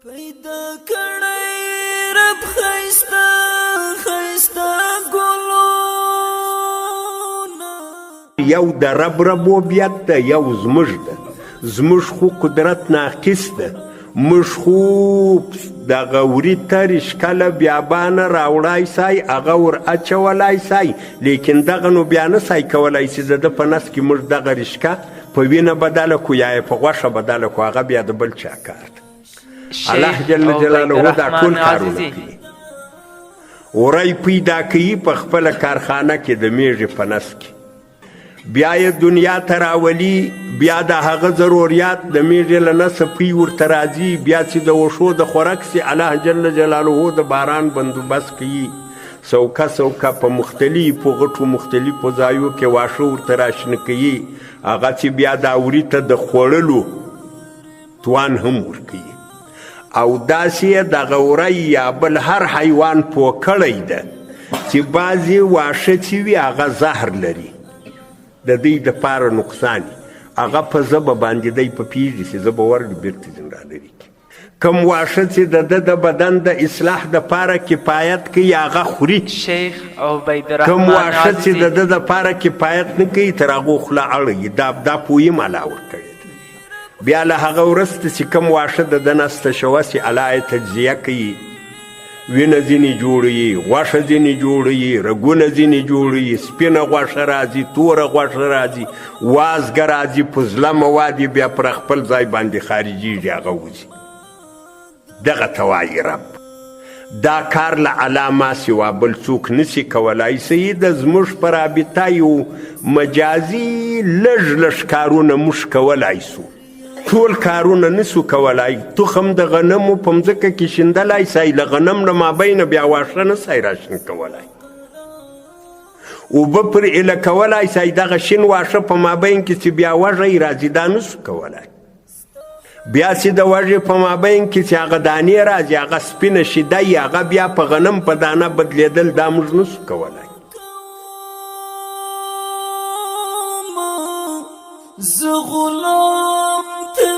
پیدا کړی رب ښایسته ښایسته ګلونه. یو د رب ربوبیت ده، یو زموږ ده. زموږ خو قدرت ناقص ده، موږ خو دغه وري ته رشکه له بیابانه راوړای سای، هغه ور اچولای سای، لیکن دغه نو بیا نه سای کولای چې د ده په نس کې موږ دغه رشکه په وینه بدله کړو یا یې په غوښه بدله کړو، هغه بیا د بل چا کار ده. الله جل جلاله دا ټول کارونه کوي. وری پیدا کوي په خپله کارخانه کې د میږې په نس کې، بیا یې دنیا ته راولي، بیا د هغه ضروریات د میږې له نسه پی ورته راځي، بیا چې د وښو د خوراک سي الله جل جلاله د باران بندوبست کوي، سوکه سوکه په مختلفو غټو مختلفو ځایو کې واښه ورته راشنه کوي، هغه چې بیا دا وري ته د خوړلو توان هم ورکوي. او داسې یې دغه وری یا بل هر حیوان پوه کړی ده چې بعضې واښه چې وي هغه زهر لري، د دوی دپاره نقصان، هغه په ژبه باندې دی په پیږي چې زه به ورړي بېرته ځینې رالري کړي. کوم واښه چې د ده د بدن د اصلاح دپاره کفایت کوي هغه خوري، شیخ عبیدالرحمن کوم واښه چې د ده دپاره کفایت نه کوي تر هغو خوله اړوي. دا پوهي هم الله ورکړې ده. بیا له هغه وروسته چې کوم واښه د ده نس ته شوه چې الله یې تجزیه کوي، وینه ځینې جوړوي، غوښه ځینې جوړوي، رګونه ځینې جوړوي، سپینه غوښه راځي، توره غوښه راځي، وازګه راځي، فضله مواد یې بیا پر خپل ځای باندې خارجېږي، هغه وځي. دغه ته وایي رب. دا کار له الله ما سوا بل څوک نسي کولای سي. د زموږ په رابطه یو مجازي لږ لږ کارونه موږ کولای سو، ټول کارونه نسو کولای. تخم د غنمو په مځکه کې شیندلای سای، له غنم نه مابینه بیا واښه نه سای راشین کولای، اوبه پر ایله کولای سای، دغه شین واښه په مابین کې چې بیا وږی راځي دا نسو کولای. بیا چې د وږې په مابین کې چې هغه دانې راځي، هغه سپینه شیده یي، هغه بیا په غنم په دانه بدلېدل دا موږ نسو کولای. زه غلام ته